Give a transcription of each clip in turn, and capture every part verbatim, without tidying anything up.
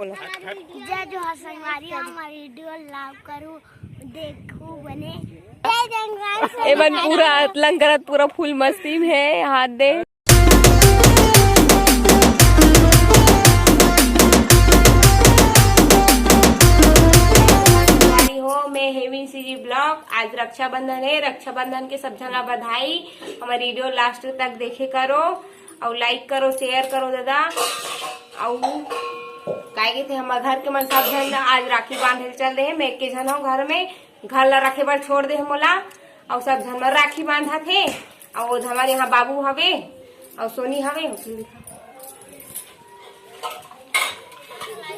जय जोहार संगवारी, हमर वीडियो लाइक करू, देखू बने। जय जंगल एमन पूरा संगवारी। अतलंग करत पूरा फुल मस्ती में है, हाथ दे। संगवारी हो, मैं हेमिन सीजी ब्लॉग। आज रक्षाबंधन है, रक्षाबंधन के सब झन ला बधाई। हमर वीडियो लास्ट तक देखे करो, अउ लाइक करो, शेयर करो दादा। अउ काय कहिथे, हमर घर के मन सब झन आज राखी बांधे ल चल दे हे। मैं एके झन हूँ घर में, घर ला रखे बर छोड़ दे हे मोला। अउ सब झन मन राखी बांधत हे। अउ वो हमर यहाँ बाबू हवे, अउ सोनी हवे।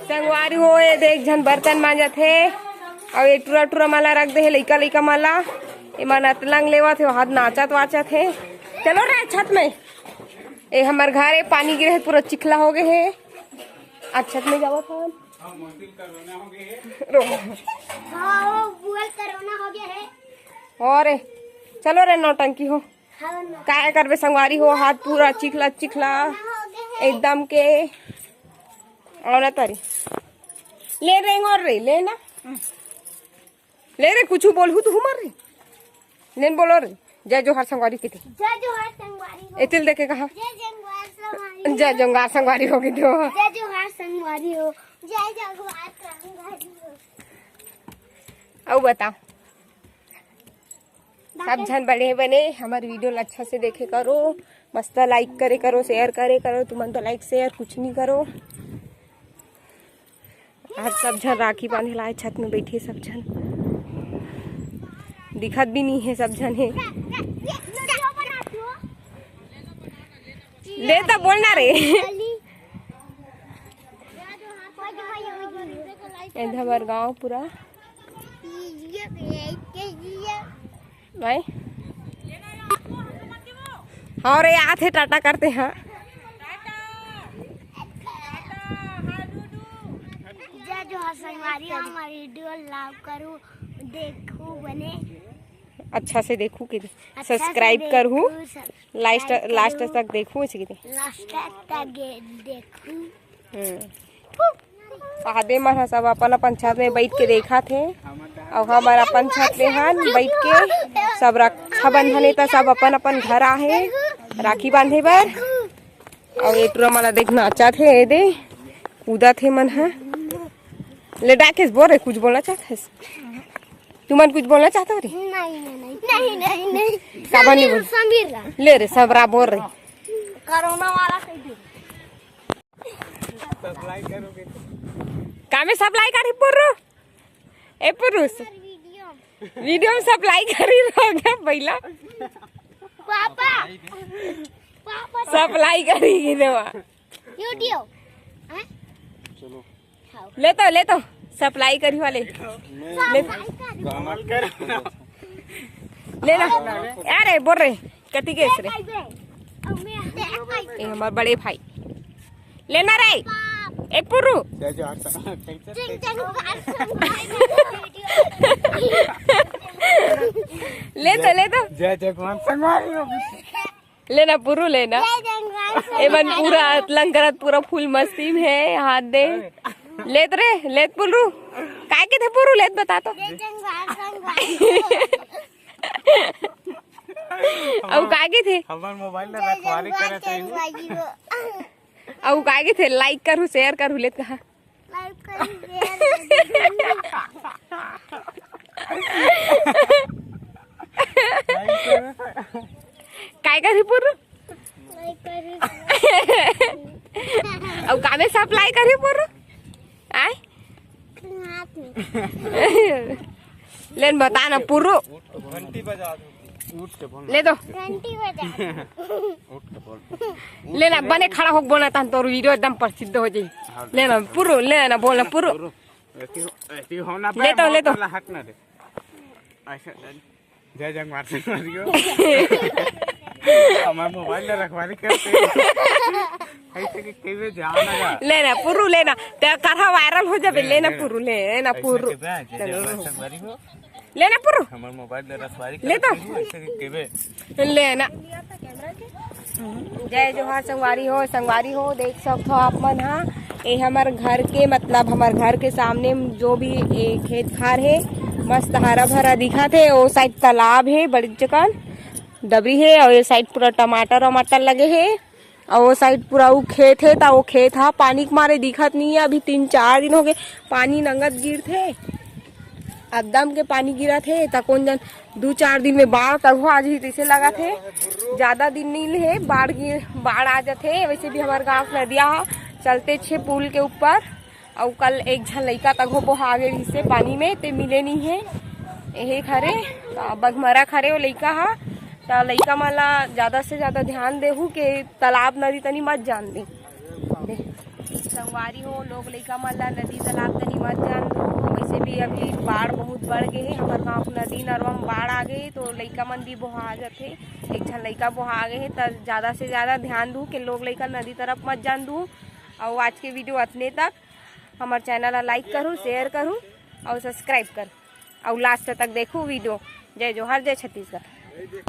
संगवारी हो, ये देख झन बर्तन मांजत हे, अउ ये टुरा टुरा माला रख दे हे, लइका लइका माला। एमन अतलंग लेवत हे, हाथ नाचत वाचत हे। चलो रे छत में, ए हमर घर ए, पानी गिरे हे, पूरा चिखला हो गए हे। आज छत में जावत हन। रो। हाँ, वो बुआ कोरोना हो गया है। और ए, चलो रे नौटंकी हो। हाँ, ना। काय करबे संगवारी हो, हाथ पूरा चिखला चिखला कोरोना हो गया है। एकदम के। और ना तारी। ले रे और रे, ले ना। ले रे, कुछ बोलहू तो हमर रे। लेन बोलो रे। जय जोहार संगवारी किथे। जय जोहार संगवारी हो। एतिल देखे कहा। जय जोहार संगवारी हो। जय जोहार संगवारी हो किथे। जय जोहार संगवारी हो। जय जोहार संगवारी हो। अउ बताओ। सब झन बने बने हमर वीडियो ला अच्छा से देखे करो, मस्त लाइक करे करो, शेयर करे करो। तुमन तो लाइक शेयर कुछ नहीं करो। आज सब झन राखी बांधे ला आए, छत में बैठे सब झन। दिखत भी नहीं है सब झन हे। ले तो बोलना रे। ए हमर गांव पूरा। भाई। हाँ रे, आथे टाटा करते हैं। जय जोहार संगवारी, हमर वीडियो लाइक करू, देखू बने। अच्छा से देखू के अच्छा से सब्सक्राइब देखू, करहू। सब्सक्राइब लास्ट, करू। लास्ट तक देखू इसी के। लास्ट तक देखू। हम्म। आदे मन ह सब अपन अपन छत में बैठ के देखत हे, अउ हमर अपन छत में हन बैठ के। सब रक्षाबंधन हे त सब अपन अपन घर आहे राखी बांधे बर। अउ ए टुरा मन ला देख नाचत हे, ए दे कूदत हे मन ह। ले डाकेश बोल रे, कुछ बोलना चाहत हस? तुमन कुछ बोलना चाहत हो रे? नहीं, नहीं, नहीं, नहीं, नहीं, नहीं। काबर नहीं बोल? समीर ला। ले रे, सबरा बोल रे। कोरोना वाला कह दे। का में सप्लाई करी पुरु? ए पुरुष। वीडियो में सप्लाई करी रहो क्या पहिला? पापा। पापा। सप्लाई करी के देवा। वीडियो। हैं? चलो। ले तो, ले तो, सप्लाई करी वाले। ले। कमाल कर। ले ना। अरे, बोल रे, कति के रे? ए, हमर बड़े भाई। लेना रे। ए, पुरु। जय जय हनुमान। ले तो, ले तो। जय जय हनुमान संगवारी हो। लेना पुरु, लेना। जय जंगल संगवारी। एमन पूरा अतलंग करत, पूरा फुल मस्ती में है, हाथ दे। लेत रे, लेत पुरु। काय के थे पुरु, लेत बता तो। जय जंगल संगवारी। अउ काय के थे? हमर मोबाइल ला जय रखवारी जंगल करत रही। संगवारी हो। अउ काय के थे? लाइक करू, शेयर करू, लेत कहा। काय करी पुरु? अउ का में सप्लाई करी पुरु? आय? लेन बता ना पुरु। घंटी बजा दो। उठ के बोल। ले दो। घंटी बजा। उठ के बोल। ले ना, बने खड़ा होके बोलना, तहन तोर वीडियो एकदम प्रसिद्ध हो जाई। हाँ, ले ना, पुरु, ले ना, बोलना, पुरु। पुरु। ऐसी हो-, ऐसी होना ले तो, ले तो। वाला हक ना दे। ऐसा, जय जंगवार से मारियो। हमारे मोबाइल में रखवारी करते हैं। ऐसे कि कहीं में जाओ ना जा। ले ना, पुरु, ले ना। ते कथा वायरल हो जाबे, ले, ले ना, ले। पुरु, ले ना, ऐसे पुरु। कि बे, जय चलो। जंगवार से मारियो। लेना पुरु। हमर मोबाइल ले रखवारी ले तो। ऐसे केबे। लेना। जय जोहार संगवारी हो, संगवारी हो, देख सकथो आप मन हा, ये हमर घर के, मतलब हमर घर के सामने जो भी ए, खेत खार हे, मस्त हरा भरा दिखत हे। ओ साइड तालाब हे, बड़ी जकन डबरी हे, और ये साइड पूरा टमाटर वमाटर लगे हे। अउ वो साइड पूरा उ खेत हे, त वो खेत हा पानी के मारे दिखत नहीं है। अभी तीन चार दिन हो गए, पानी नंगत गिरथे, एकदम के पानी गिरत हे। त कौन जन दू चार दिन में बाढ़ तक हो आ जाही, तैसे लगत हे। ज्यादा दिन नहीं ले हे, बाढ़ गिर, बाढ़ आ जाथे। वैसे भी हमारे गांव के नदिया हा चलते छे पुल के ऊपर। अउ कल एक झन लइका तक हो बोहा गे रहिसे पानी में, ते मिले नहीं है। यही खरे, त बघमरा खरे वो लइका हा। त लइका मन ला ज्यादा से ज्यादा ध्यान देहू के तालाब नदी तनी मत जान दे। संगवारी हो, लोग लइका मन ला नदी तालाब तनी मत जान दो। वैसे भी अभी बाढ़ बहुत बढ़ गए है, हमारे गांव के नदी नरवा में बाढ़ आ गए, तो लइका मन भी बोहा जाथे। एक झन लइका बोहा गए है, त ज्यादा से ज्यादा ध्यान दू के लोग लइका नदी तरफ मत जान दू। और आज के वीडियो अतने तक। हमारे चैनल ला लाइक करू, शेयर करू और सब्सक्राइब करू और लास्ट तक देखू वीडियो। जय जोहार, जय छत्तीसगढ़।